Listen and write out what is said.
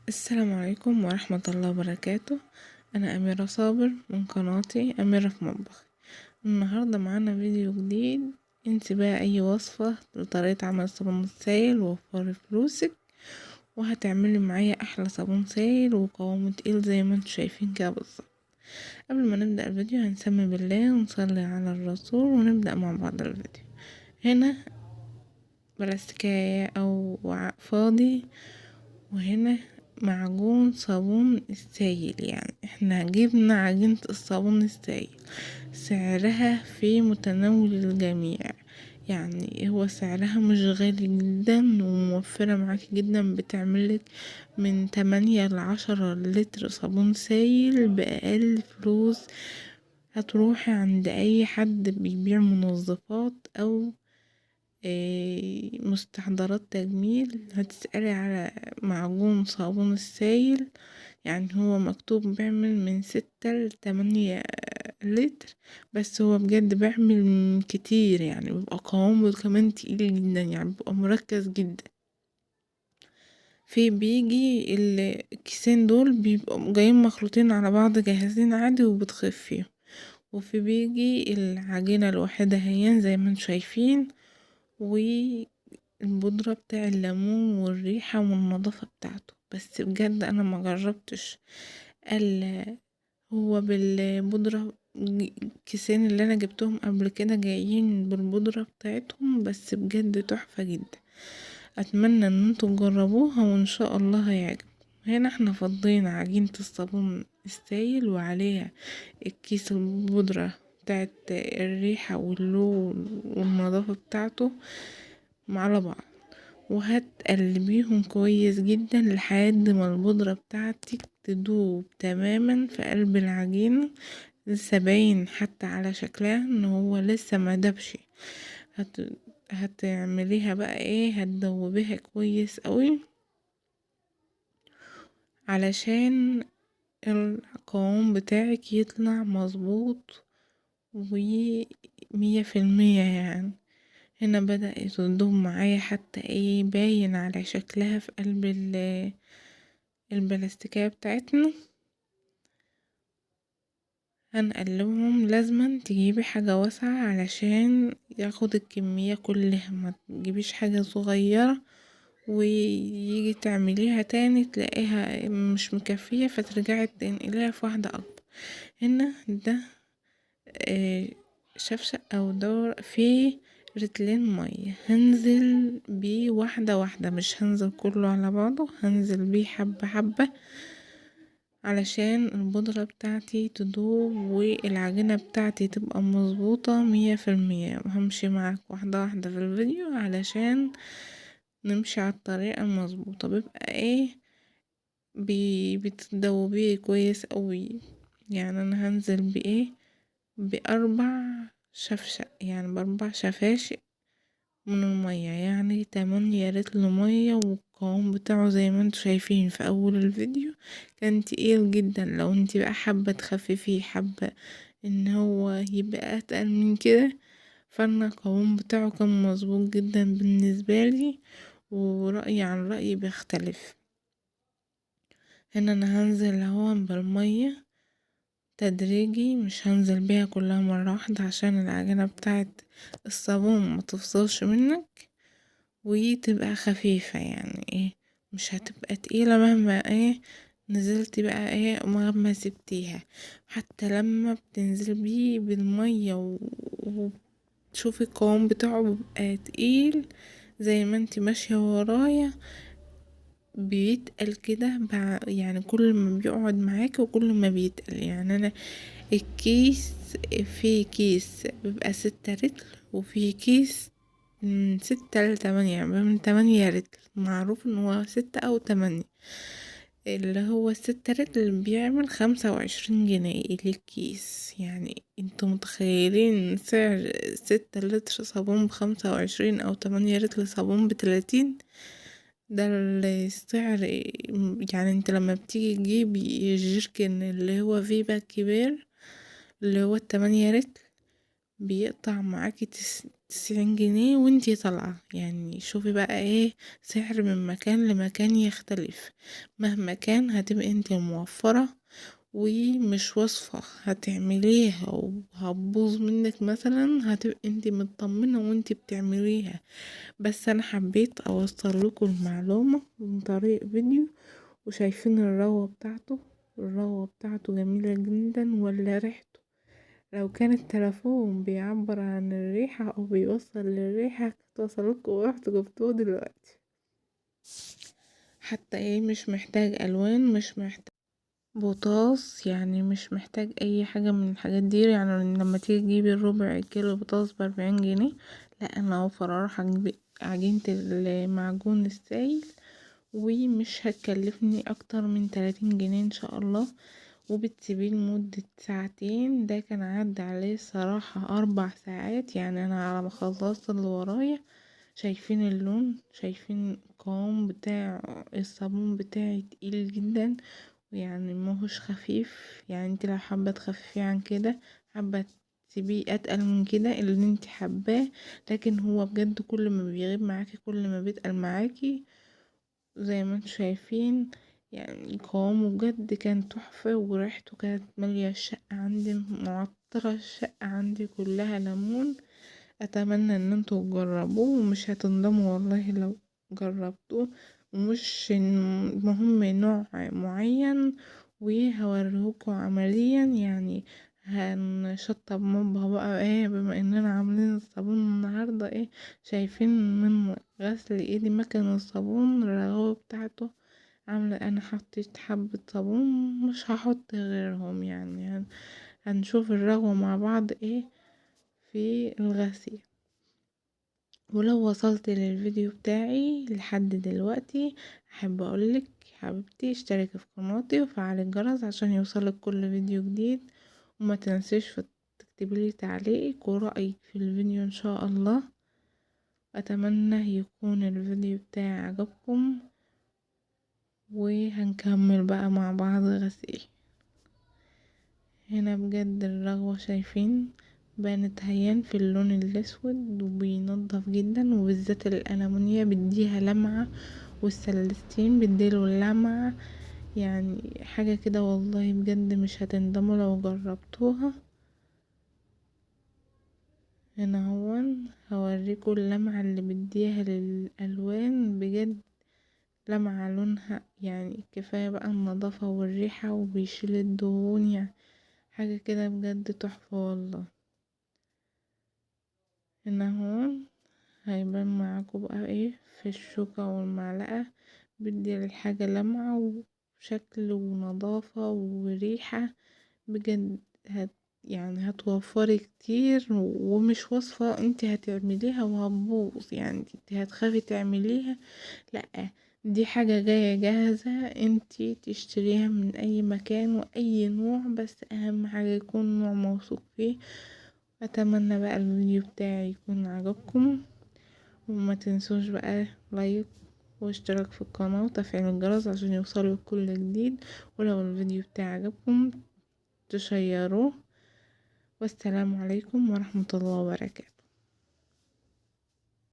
السلام عليكم ورحمة الله وبركاته. أنا أميرة صابر من قناتي أميرة في مطبخي. النهاردة معانا فيديو جديد. انسي بقى أي وصفة لطريقة عمل الصابون السائل، ووفري فلوسك وهتعملي معايا أحلى صابون سائل وقوامه تقيل زي ما انتوا شايفين كده بالظبط. قبل ما نبدأ الفيديو هنسمي بالله ونصلي على الرسول ونبدأ مع بعض الفيديو. هنا بلاستيكية أو وعاء فاضي، وهنا معجون صابون السايل. احنا جبنا عجينة الصابون السايل، سعرها في متناول الجميع، هو سعرها مش غالي جدا وموفرة معاكي جدا، بتعملك من 8 ل10 لتر صابون سايل بأقل فلوس. هتروحي عند أي حد بيبيع منظفات أو مستحضرات تجميل هتسألي على معجون صابون السايل، هو مكتوب بيعمل من 6 ل8 لتر، بس هو بجد بيعمل كتير، بيبقى قوامه كمان تقيل جدا، بيبقى مركز جدا. في بيجي الكيسين دول بيبقوا جايين مخلوطين على بعض جاهزين عادي وبتخفيهم، وفي بيجي العجينة الواحدة اهي زي ما انتم شايفين، والبودرة بتاع الليمون والريحة والنظافة بتاعته. بس بجد انا ما جربتش هو بالبودرة، الكيسين اللي انا جبتهم قبل كده جايين بالبودرة بتاعتهم، بس بجد تحفة جدا. اتمنى ان انتوا تجربوها وان شاء الله هيعجبكم. هنا احنا فضينا عجينة الصابون السايل وعليها الكيس البودرة بتاعت الريحة واللون والنظافة بتاعته على بعض، وهتقلبيهم كويس جدا لحد ما البودرة بتاعتك تدوب تماما في قلب العجينة. لسه باين حتى على شكلها ان هو لسه ما دبش. هتعمليها بقى ايه، هتدوبيها كويس قوي علشان القوام بتاعك يطلع مظبوط ومية في المية. هنا بدأ تدوب معايا، حتى باين على شكلها في قلب البلاستيكية بتاعتنا. هنقلبهم. لازما تجيبي حاجة واسعة علشان ياخد الكمية كلها، ما تجيبيش حاجة صغيرة ويجي تعمليها تاني تلاقيها مش مكفية فترجعي تنقليها في واحدة أكبر. هنا ده شفشق أو دور فيه رتلين مية، هنزل بيه واحدة واحدة، مش هنزل كله على بعضه، هنزل بيه حبة حبة علشان البودرة بتاعتي تدوب والعجينة بتاعتي تبقى مظبوطة مية في المية. همشي معاك واحدة واحدة في الفيديو علشان نمشي على الطريقة المظبوطة. بيبقى بتدوبيه كويس قوي. انا هنزل بايه، بأربع شفشق، يعني بأربع شفاشق من المية، يعني 8 لتر مية. والقوام بتاعه زي ما انتوا شايفين في اول الفيديو كان تقيل جدا. لو انتي بقى حابة تخففيه، حابة ان هو يبقى اتقل من كده، فانا القوام بتاعه كان مظبوط جدا بالنسبة لي، ورأيي عن رأيي بيختلف. هنا انا هنزل اهو بالمية تدريجي، مش هنزل بيها كلها مرة واحدة عشان العجينة بتاعت الصابون ما تفصلش منك وتبقى خفيفة، مش هتبقى تقيلة مهما نزلتي بقى مهما سبتيها. حتى لما بتنزلي بيه بالمية وتشوفي القوام بتاعه بيبقى تقيل زي ما انتي ماشية ورايا بيتقل كده، كل ما بيقعد معاكي وكل ما بيتقل. انا الكيس في كيس بيبقى 6 رتل، وفي كيس من 6 ل8، يعني من 8 رتل، معروف ان هو 6 او 8. اللي هو الستة رتل بيعمل 25 جنيه للكيس. انتوا متخيلين سعر 6 لتر صابون ب25 او 8 لتر صابون ب30؟ ده السعر. انت لما بتيجي تجيبي الجيركن اللي هو فيبا الكبير اللي هو التمانية رتل بيقطع معاكي 90 جنيه وانتي طالعة. يعني شوفي بقى ايه سعر من مكان لمكان يختلف، مهما كان هتبقي انتي موفرة، ومش وصفة هتعمليها وهتبوظ منك مثلا، هتبقي انتي مطمنة وانتي بتعمليها. بس انا حبيت اوصل لكم المعلومة من طريق فيديو. وشايفين الرغوة بتاعته، الرغوة بتاعته جميلة جدا، ولا ريحته لو كان التليفون بيعبر عن الريحة او بيوصل للريحة كنت وصلتكم ورحت جبتوه دلوقتي. حتى ايه مش محتاج الوان، مش محتاج بطاس، يعني مش محتاج اي حاجة من الحاجات دي. يعني لما تيجي تجيبي الربع كيلو بطاطس ب40 جنيه، لا انا اوفر اروح اجيب عجينة المعجون السايل ومش هتكلفني اكتر من 30 جنيه ان شاء الله. وبتسيبيه لمدة ساعتين، ده كان عدى عليه الصراحة 4 ساعات، يعني انا على ما خلصت اللي ورايا. شايفين اللون، شايفين القوام بتاع الصابون بتاعي تقيل جدا، يعني ماهوش خفيف. يعني انت لو حابة تخففيه عن كده، حابة تسيبيه اتقل من كده اللي انت حباه، لكن هو بجد كل ما بيغيب معاكي كل ما بيتقل معاكي زي ما انتم شايفين. يعني قوامه بجد كان تحفة، وريحته كانت مالية الشقة عندي، معطرة الشقة عندي كلها ليمون. اتمنى ان انتوا تجربوه ومش هتندموا والله لو جربتوه، ومش مهم نوع معين، وهوريهوكوا عمليا. يعني هنشطب مطبخ بقى ايه، بما اننا عاملين الصابون النهارده ايه، شايفين من غسل ايدي مكان الصابون الرغوة بتاعته عاملة. انا حطيت حبة صابون مش هحط غيرهم، يعني هنشوف الرغوة مع بعض ايه في الغسيل. ولو وصلت للفيديو بتاعي لحد دلوقتي، احب اقولك حبيبتي اشتركي في قناتي وفعلي الجرس عشان يوصلك كل فيديو جديد، وما تنسيش تكتبي لي تعليقك ورأيك في الفيديو ان شاء الله. اتمنى يكون الفيديو بتاعي عجبكم، وهنكمل بقى مع بعض غسيل. هنا بجد الرغوة شايفين بانت هيان في اللون الاسود، وبينضف جدا، وبالذات الالومنيا بيديها لمعة، والسلستين بيديله لمعة، يعني حاجة كده والله بجد مش هتندموا لو جربتوها. هنا هو هوريكم اللمعة اللي بيديها للالوان، بجد لمعة لونها يعني كفاية بقى النظافة والريحة، وبيشيل الدهون، يعني حاجة كده بجد تحفة والله. هنا اهو هيبان معاكم بقى ايه في الشوكة والمعلقة، بدي للحاجة لمعة وشكل ونظافة وريحة بجد. هتوفري كتير، ومش وصفة انت هتعمليها وهتبوظ، يعني انت هتخافي تعمليها، لا دي حاجة جاية جاهزة انت تشتريها من اي مكان واي نوع، بس اهم حاجة يكون نوع موثوق فيه. اتمنى بقى الفيديو بتاعي يكون عجبكم، وما تنسوش بقى لايك واشتراك في القناة وتفعيل الجرس عشان يوصلوا كل جديد، ولو الفيديو بتاعي عجبكم تشيروه. والسلام عليكم ورحمة الله وبركاته.